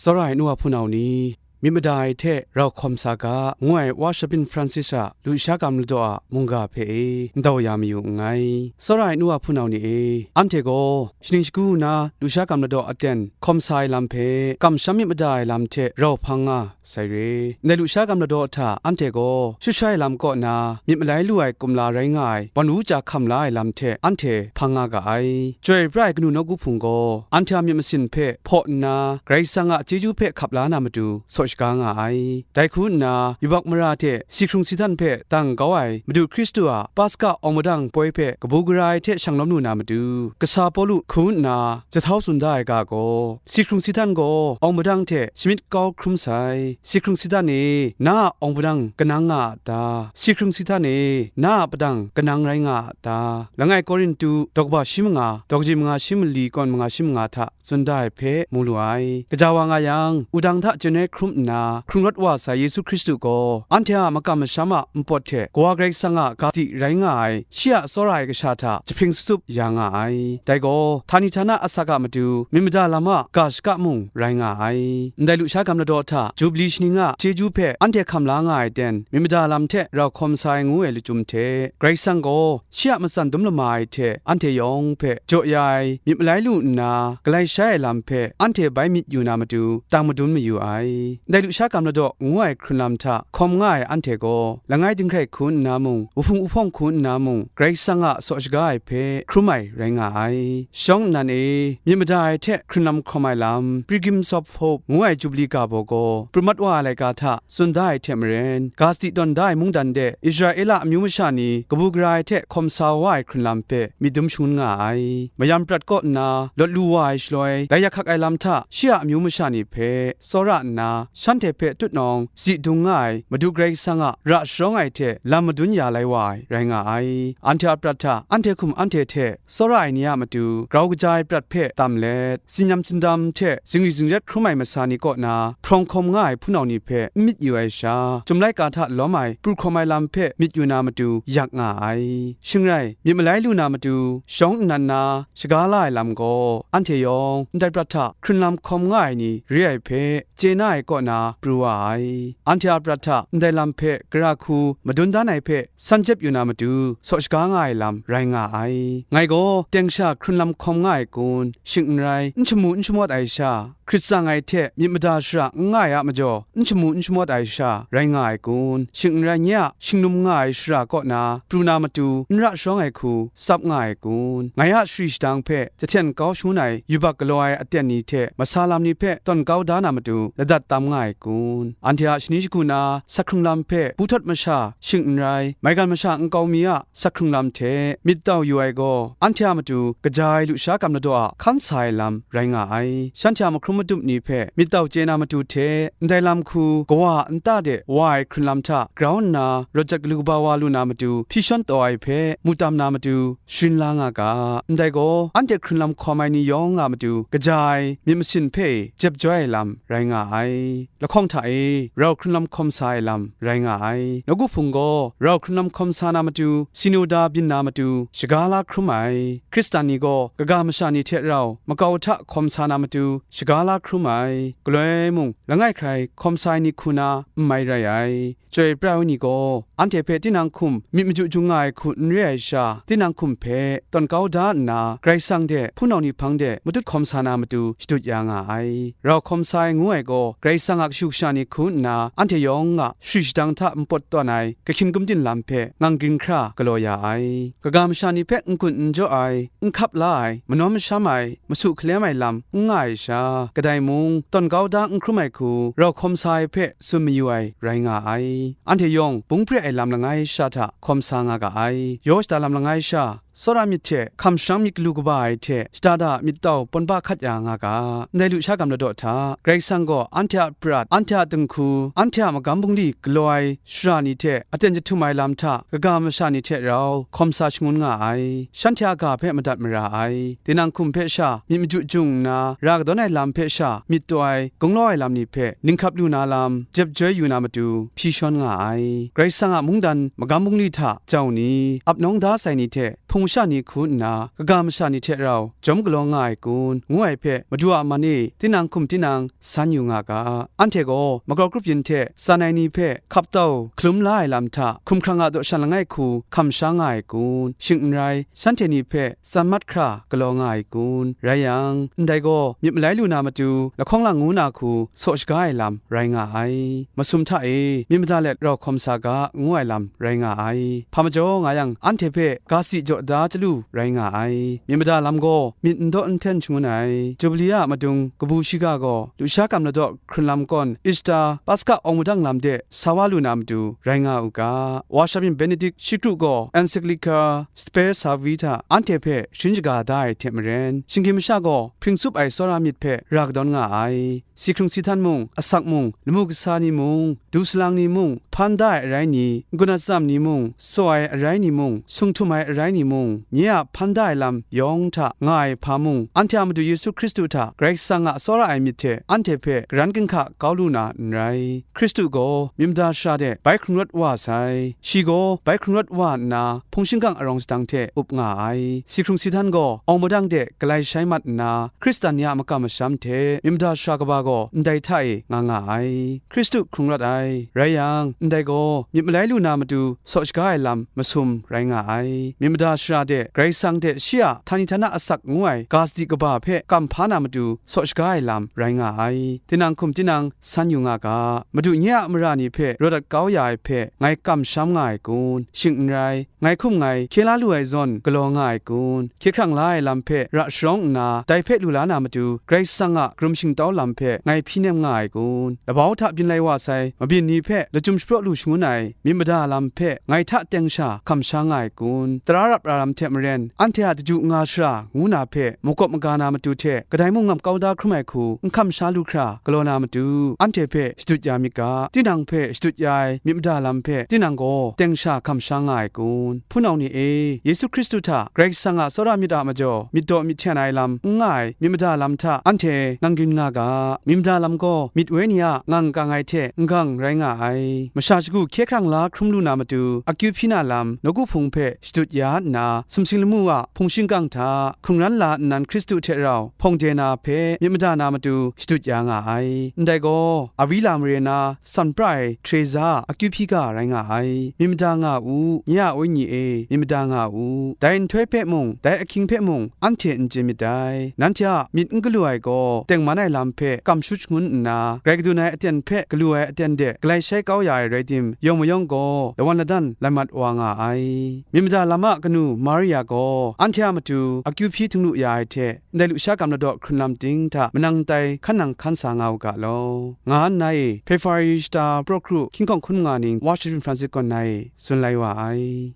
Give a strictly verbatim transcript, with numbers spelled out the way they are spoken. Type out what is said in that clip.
Tsawra ai nu wa hpunau ni, myit mada ai hte rau hkawm sa ga, ngu ai Wa Shabin Francis a lusha gam ladaw a mungga hpe e ndau ya mayu nngai. Tsawra ai nu wa hpunau ni e, anhte gaw shaning shagu nna lusha gam ladaw aten hkawm sa ai lam hpe, kamsham myit mada ai lam hte rau hpang nga sai re. Ndai lusha gam ladaw hta anhte gaw shut shai lam kaw na myit malai lu ai kumla rai nga ai wan wu ja hkam la ai lam hte anhte hpang nga ga ai. Chyoi pra ai kanu nawku hpung gaw anhte a myit masin hpe hpaw nna, Karai Kasang a chyeju hpe hkap la na matu saw shaga nga ai. Dai hku nna, yubak mara hte si hkrung si htan hpe dang kau ai Madu Hkristu a Paska awng padang poi hpe kabu gara ai hte shang lawm lu na matu, kasa Pawlu hku nna jahtau tsun da ai ga gaw, si hkrung si htan gaw awng padang hte shamyit kau hkrum sai. Si hkrung si htan e, na a awng padang kanang nga a ta? Si hkrung si htan e, na a padang kanang rai nga a ta? Langai Korintu daw kaba shi manga, daw kaji manga shi mali kawn manga shi manga hta tsun da ai hpe mu lu ai. Kaja wa nga yang, wudang hta chyen ai hkrum nna hkrung rawt wa sai Yesu Hkristu gaw, anhte a makam masham a npawt hte Kawa Karai Kasang a ga zi rai nga ai, shi a tsawra ai kasha hta jahpring sutsup ya nga ai. Dai gaw, htani htana asak a matu myit mada lam a ga shaka mung rai nga ai. Ndai lusha gam ladaw hta Jubli shaning a chyeju hpe anhte hkam la nga ai ten, myit mada lam hte rau hkawm sa ai ngu ai lachyum hte, Karai Kasang gaw shi a matsan dum lama ai hte anhte yawng hpe jaw ya ai myit malai lu nna, galai shai ai lam hpe anhte bai myit yu na matu, tang madun mayu ai. Ndai lusha gam ladaw ngu ai hkrun lam hta hkawm nga ai anhte gaw, langai dinghkrai hku nna mung, wuhpung wuhpawng hku nna mung, Karai Kasang a saw shaga ai hpe hkrum ai rai nga ai. Shawng nnan e, myit mada ai hte hkrun lam hkawm ai lam, Pilgrims of Hope ngu ai Jubli ga baw gaw, pru mat wa ai laika hta tsun da ai hte maren, ga sadi tawn da ai mungdan de Israela amyu masha ni kabu gara ai hte hkawm sa wa ai hkrun lam hpe myit dum shangun nga ai. Mayam prat kaw nna lawt lu wa ai shaloi, dai yak hkak ai lam hta shi a amyu masha ni hpe tsawra nna, shanhte hpe tutnawng zi dung nga ai Madu Karai Kasang a ra sharawng ai hte lam madun ya lai wa ai rai nga ai. Anhte a prat hta anhte hkum anhte hte tsawra ai ni a matu, grau kaja ai prat hpe tam let, tsinyam tsindam hte zingri zingret hkrum ai masa ni kaw na hprawng hkawm nga ai hpunau ni hpe n myit yu ai sha, Chyum laika hta lawm ai pru hkawm ai lam hpe myit yu na matu yak nga ai. Shing rai, myit malai lu na matu shawng nnan na shaga la ai lam gaw, anhte yawng ndai prat hta hkrun lam hkawm nga ai ni re ai hpe, chye na ai kaw na pru wa ai. Anhte a prat hta ndai lam hpe gara hku madun dan ai hpe san jep yu na matu, saw shaga nga ai lam rai nga ai. Ngai gaw teng sha hkrun lam hkawm nga ai kun? Shing n rai, n shamu n shamawt ai sha, hkrit tsang ai hte myit mada shara n nga ai a majaw, n shamu n shamawt ai sha rai nga ai kun? Shing n rai, nye a shingnum nga ai shara kaw na pru na matu, n ra sharawng ai hku tsap nga ai kun? Ngai a shari shadang hpe jahten kau shangun ai yubak galaw ai aten ni hte masa lam ni hpe tawn kau da na matu ladat tam nga ai kun? Anhte a shani shagu na sakhkrung lam hpe buhtawt masha, shing n rai, maigan masha nkau mi a sakhkrung lam hte myit tau yu ai gaw, anhte a matu kaja ai lusha gam ladaw a hkan sa ai lam rai nga ai. Shanhte a mahkrum madup ni hpe myit tau chye na matu hte, ndai lam hku kawa a nta de wa ai hkrun lam hta grau nna rawt jat galu kaba wa lu na matu hpyi shawn taw ai hpe mu tam na matu sharin la nga ga. Ndai gaw, anhte hkrun lam hkawm ai ni yawng a matu kaja ai myit masin hpe jep jawai ai lam rai nga ai. Lahkawng hta e, rau hkrun lam hkawm sa ai lam rai nga ai. Nawku hpung gaw, rau hkrun lam hkawm sa na matu, sinoda byin na matu, shaga la hkrum ai. Hkristan ni gaw, kaga masha ni hte rau makau hta hkawm sa na matu, shaga la hkrum ai. Galoi mung, langai hkrai hkawm sa ai ni hku na n mai rai ai. Chyoi pra ai ni gaw, anhte hpe tinang hkum myit maju jung nga ai hku n re ai sha, tinang hkum hpe tawn kau da nna, Karai Kasang de hpunau ni hpang de matut hkawm sa na matu shadut ya nga ai. Rau hkawm sa ai ngu ai gaw, Karai Kasang a kashu kasha ni hku nna, anhte yawng a shari shadang hta npawt tawn ai kahkyin gumdin lam hpe ngang ginhkra galaw ya ai. Kaga masha ni hpe n-gun n jaw ai, n hkap la ai, manan masham ai, masu hkalem ai lam n nga ai sha, kadai mung tawn kau da n hkrum ai hku, rau hkawm sa ai hpe tsun mayu ai rai nga ai. Anhte yawng bung pre ai lam langai sha hta hkawm sa nga ga ai. Yaw shada lam langai sha, tsawra myit hte hkam sharang myit galu kaba ai hte shada da myit tau pawn ba hkat ya nga ga. Ndai lusha gam ladaw hta, Karai Kasang gaw anhte a prat, anhte a dinghku, anhte a magam bungli galaw ai shara ni hte aten jahtum ai lam hta kaga masha ni hte rau hkawm sa shangun nga ai. Shanhte a ga hpe madat mara ai. Tinang hkum hpe sha myit maju jung nna, ra kadawn ai lam hpe sha myit taw ai, gunglau ai lam ni hpe ninghkap lu na lam jep joi yu na matu hpyi shawn nga ai. Karai Kasang a mungdan magam bungli hta jau ni, ap nawng da sai ni hte hpung mung sha ni hku nna, kaga masha ni hte rau jawm galaw nga ai kun, ngu ai hpe, Madu a man e, tinang hkum tinang san yu nga ga. Anhte gaw makau grup yin hte tsan ai ni hpe hkap tau hkalum la ai lam hta, hkumhkrang a daw shan langai hku hkam sha nga ai kun, shing n rai, shanhte ni hpe tsan mat hkra galaw nga ai kun? Rai yang, ndai gaw myit malai lu na matu lahkawng lang ngu na hku saw shaga ai lam rai nga ai. Masum hta e myit mada let rau hkawm sa ga, ngu ai lam rai nga ai. Hpa majaw nga yang, anhte hpe ga si jaw da chyalu rai nga ai. Myit mada lam gaw myit n daw n hten shangun ai. Jubili a madung kabu shiga gaw, lusha kam ladaw hkrun lam kawn, Ishtar, Paska awng madang lam de sa wa lu na matu rai nga u ga. Wa sha byin Benedict shi kru gaw encyclical Spe Salvi hta anhte hpe sharin shaga da ai hte maren, shinggyim masha gaw hpring tsup ai tsawra myit hpe ra kadawn nga ai. Si hkrung si htan mung, asak mung, lamu kasa ni mung, du salang ni mung, hpan da ai arai ni, n-gun atsam ni mung, saw ai arai ni mung, sung htum ai arai ni mung, nye a hpan da ai lam yawng hta nga ai hpa mung, anhte a Madu Yesu Hkristu hta Karai Kasang a tsawra ai myit hte anhte hpe karan ginhka kau lu na n rai. Hkristu gaw myit mada shara de bai hkrung rawt wa sai. Shi gaw bai hkrung rawt wa nna, hpung shingkang arawng sadang hte up nga ai. Si hkrung si htan gaw awng madang de galai shai mat nna, Hkristan ni a makam masham hte myit mada shara kaba gaw ndai hta e nga nga ai. Hkristu hkrung rawt ai. Rai yang, ndai gaw myit malai lu na matu saw shaga ai lam masum rai nga ai. Myit mada shara de Karai Kasang hte shi a htani htana asak ngu ai ga sadi kaba hpe kam hpa na matu saw shaga ai lam rai nga ai. Tinang hkum tinang san yu nga ga. Madu nye a mara ni hpe rawt dat kau ya ai hpe ngai kamsham nga ai kun? Shing n rai, ngai hkum ngai hkye la lu ai zawn galaw nga ai kun? Hkye hkrang la ai lam hpe ra sharawng nna, dai hpe lu la na matu, Karai Kasang a karum shingtau lam hpe ngai hpyi nem nga ai kun? Labau hta byin lai wa sai mabyin ni hpe lachyum shapraw lu shangun ai myit mada lam hpe ngai hta teng sha hkam sha nga ai kun? Tara rap ra lam hte maren, anhte a daju nga shara ngu na hpe makawp maga na matu hte kadai mung ngam kau da hkrum ai hku n hkam sha lu hkra galaw na matu, anhte hpe shadut ya myit ga. Tinang hpe shadut ya ai myit mada lam hpe tinang gaw teng sha hkam sha nga ai kun? Hpunau ni e, Yesu Hkristu hta Karai Kasang a tsawra myit a majaw myit daw myit hten ai lam n nga ai myit mada lam hta anhte ngang rin nga ga. Myit mada lam gaw myit wenyi a ngang kang ai hte n-gang rai nga ai. Masha shagu hkye hkrang la hkrum lu na matu, akyu hpyi na lam nawku hpung hpe shadut ya nna, sumsing lamu a hpung shingkang hta hkrung ran la nnan Hkristu hte rau hpawng de na hpe myit mada na matu shadut ya nga ai. Ndai gaw, Awila mare na san pra ai Htrezaw a akyu hpyi ga rai nga ai. Myit mada nga u, nye a wenyi e, myit mada nga u. Dai nhtoi hpe mung, dai ahkying hpe mung, anhte n chye myit dai. Nanhte a myit n galu ai gaw, tengman ai lam hpe kam shut shangun nna, grai kadun ai aten hpe galu ai aten de galai shai kau ya ai rai tim, yawng mayawng gaw lawan ladan lai mat wa nga ai. Myit mada lam a kanu Maria gaw anhte a matu akyu hpyi htinglu ya ai hte, ndai lusha gam ladaw hkrun lam ting hta manang tai hkan nang hkan sa nga u ga law, nga nna e Hpefari shata praw kru hkying hkawng hkun nga ning Wa Shadun Francis kaw na e tsun lai wa ai.